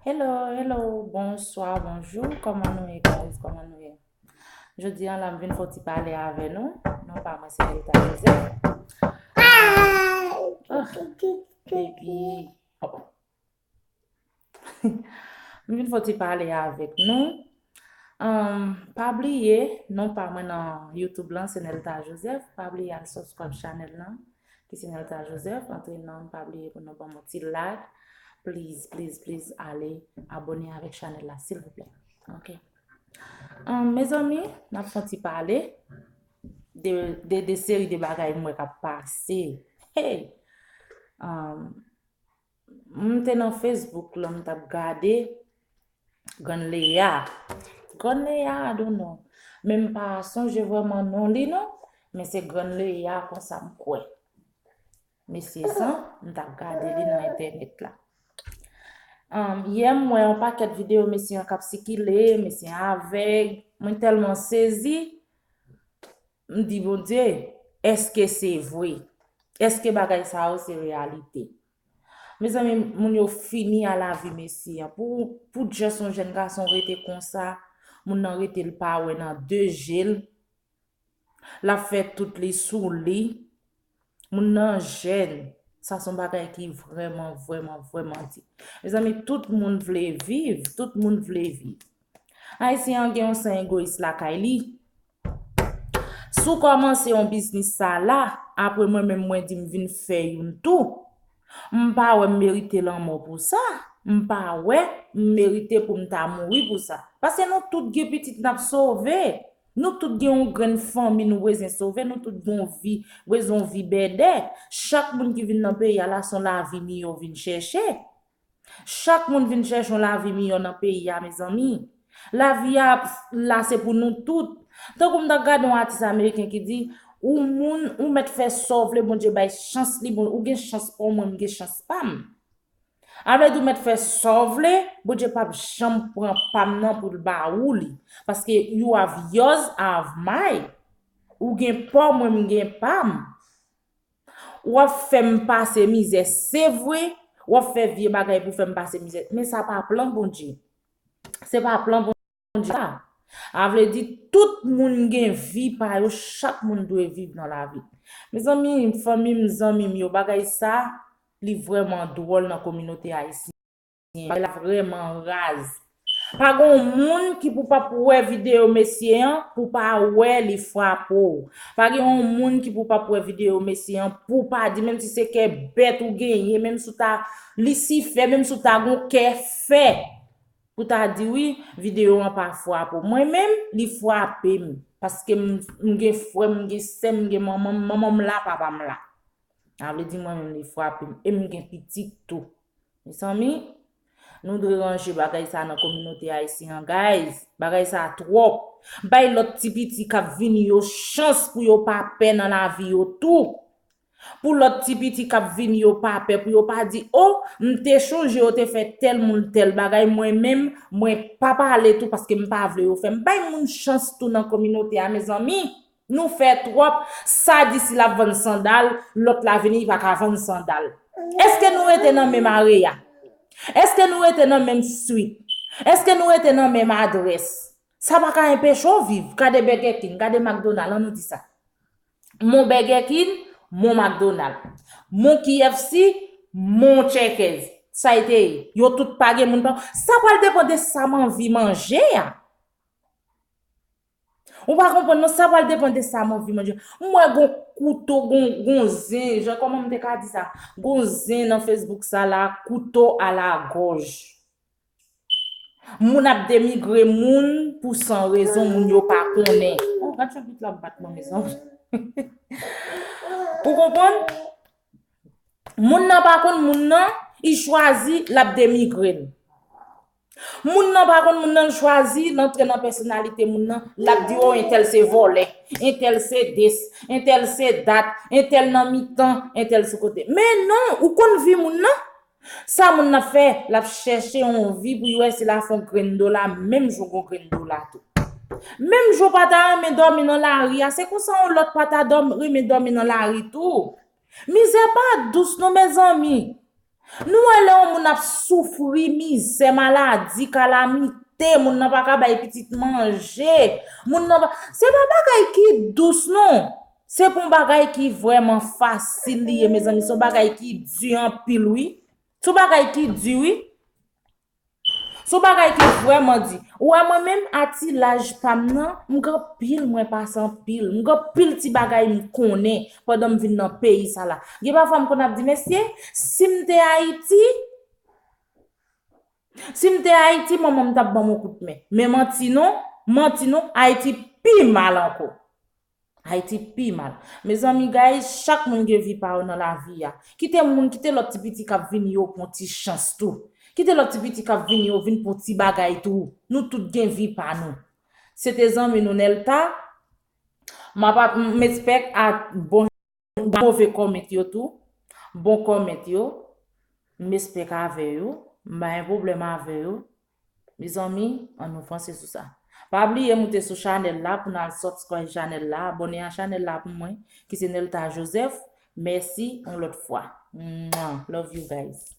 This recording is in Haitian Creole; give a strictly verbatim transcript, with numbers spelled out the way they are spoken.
Hello, hello, bonswa, bonjou, kòman nou ye, guys? Kòman nou ye? Jodi a la, m vin fè yon ti pale avè nou. Non pa mwen, se Nelita Joseph. Ah, baby. Oh. M vin fè yon ti pale avèk nou. Um, pa bliye, non pa mwen nan YouTube lan, se Nelita Joseph. Pa bliye al subscribe channel lan, ki se Nelita Joseph. Antre nan, pa bliye pou nou ban m yon ti like. Please, please, please, ale abòne avèk channel la, silvouplè. Ok. Um, mezanmi, n ap fè yon ti pale de, de, de seri de bagay m wè k ap pase. Hey! Um, m te nan Facebook lan, m t ap gade Grann Leya. Grann Leya, I don't know. Men m pa sonje vrèman non li non, men se Grann Leya konsa m kwè. Mesye sa, m t ap gade li nan entènèt la. Um, yè m wè yon pakèt videyo mesye an k ap sikile, mesye an avèg. Mwen tèlman sezi, m di, Bondye, èske se vre? Èske bagay sa yo se reyalite? Mezanmi, moun yo fini a lavi mesye an. Pou, pou just yon jèn gason rete konsa, moun nan rete l pa wè nan de je l, l ap fè tout li sou li. Moun nan jèn, sa se yon bagay ki vrèman, vrèman, vrèman di. Mezanmi, tout moun vle viv, tout moun vle viv. Ayisyen an gen yon san egoyis lakay li. Si w kòmanse yon biznis sa la, apre mwen menm mwen di m vin fè youn tou. M pa wè m merite lanmò pou sa. M pa wè m merite pou m ta mouri pou sa. Paske nou tout gen pitit n ap sove. Nou tout gen yon grenn fanmi nou bezwen sove. Nou tout gen yon vi, bezwen yon vi bèdè. Chak moun ki vin nan peyi a la, se yon lavi miyò vin chèche. Chak moun vin chèche yon lavi miyò nan peyi a, mezanmi. Lavi a la se pou nou tout. Tankou m t ap gade yon atis ameriken ki di, ou moun, ou mèt fè sa w vle, Bondye bay chans li, bon, ou gen chans pa w, mwen m gen chans pa m. A vle di ou mèt fè sa w vle, Bondye p ap janm pran pa m nan pou l ba ou li. Paske you have yours, I have mine. Ou gen pa w, mwen m gen pa m. W ap fè m pase mizè, se vre, w ap fè vye bagay pou fè m pase mizè, men sa pa plan Bondye. Se pa plan Bondye sa. A vle di, tout moun gen vi pa yo, chak moun dwe viv nan lavi. Mezanmi, fanmi m, zanmi m yo, bagay sa, li vrèman dwòl nan kominote ayisyen. Bagay la vrèman raz. Pa gen yon moun ki pou p ap wè videyo mesye an, pou pa wè li frape w. Pa gen yon moun ki pou p ap wè videyo mesye an, pou pa di, menm si se kè bèt ou genyen, menm si w ta Lisifè, menm si w ta gen yon kè fè, pou ta di, wi, videyo an pa frape w. Mwen menm, li frape m. Paske m, m gen frè m, m gen sè m, m gen manman m, manman m la, papa m la. A vle di, mwen menm, li frape m. E m gen pitit tou. Mezanmi, nou dwe ranje bagay sa nan kominote ayisyen an, guys. Bagay sa twòp. Bay lòt ti piti k ap vini yo chans pou yo pa pè nan lavi yo tou. Pou lòt ti piti k ap vini yo pa pè, pou yo pa di, o, m te chonje yo te fè tèl moun tèl bagay, mwen menm, mwen pa pale tou paske m pa vle yo fè m. Bay moun chans tou nan kominote a, mezanmi. Nou fè twòp, sa di si l ap vann sandal, lòt la vini, li pa ka vann sandal. Èske nou rete nan menm areya? Èske nou rete nan menm swit? Èske nou rete nan menm adrès? Sa pa ka enpeche w viv. Gade Burger King, gade McDonald, an nou di sa. Mon Burger King, mon McDonald. Mon K F C, mon Checkers. Sa e te ye. Yo tout pa gen moun pa. Sa pral depann de sa m anvi manje a. Ou pa konprann non, sa pral depann de sa m anvi manje. M wè gon kouto, gon, gon zen, jan kòman m te ka di sa? Gon zen nan Facebook sa la, couteau à la gorge. Moun ap denigre moun pou san rezon, moun yo pa konnen. Oh, gad jan bit la ap bat mwen, mezanmi. Ou konprann? Moun nan pa konn moun nan, li chwazi, l ap denigre l. Moun nan pa konn moun nan, l chwazi, l antre nan pèsonalite moun nan, l ap di, o, entèl se vòlè, entèl se this, entèl se that, entèl nan mitan, entèl sou kote. Men non, ou konn vi moun nan? Sa moun nan ap fè, l ap chèche yon vi pou l wè si l a fè yon grenn dola, menm jan w gen yon grenn dola tou. Menm jan w pa ta renmen dòmi nan lari a, se konsa yon lòt pa ta dòm-, renmen dòmi nan lari tou. Mizè pa dous non, mezanmi. Nou wè lè yon moun ap soufri mizè, maladi, kalamite, moun nan pa ka bay pitit manje, moun nan pa, se pa bagay ki dous non. Se pa yon bagay ki vrèman fasil li ye, mezanmi, se yon bagay ki di anpil wi. Se yon bagay ki di wi. Se yon bagay ki vrèman di. Ou wè mwen menm, ati laj pa m nan, m gen anpil mwen pase anpil. M gen anpil ti bagay m konnen pandan m vin nan peyi sa la. Gen pafwa m konn ap di, mesye, si m te Ayiti, si m te Ayiti, manman m t ap ban m yon kout men. Men manti non, manti non, Ayiti pi mal ankò. Ayiti pi mal. Mezanmi, guys, chak moun gen vi pa yo nan lavi a. Kite moun, kite lòt ti piti k ap vini yo pran ti chans tou. Kite lòt ti piti k ap vini yo vin pran ti bagay tou. Nou tout gen vi pa nou. Se te zanmi nou Nelta. M ap, m espèk a bon, move kòmèt yo tou. Bon kòmèt yo. M espèk avè yo. M pa gen pwoblèm avè yo. Mezanmi, ann nou panse sou sa. Pa bliye moute sou chanèl la pou n al subscribe chanèl la, abòne a chanèl la pou mwen, ki se Nelta Joseph. Mèsi yon lòt fwa. Mwah. Love you guys.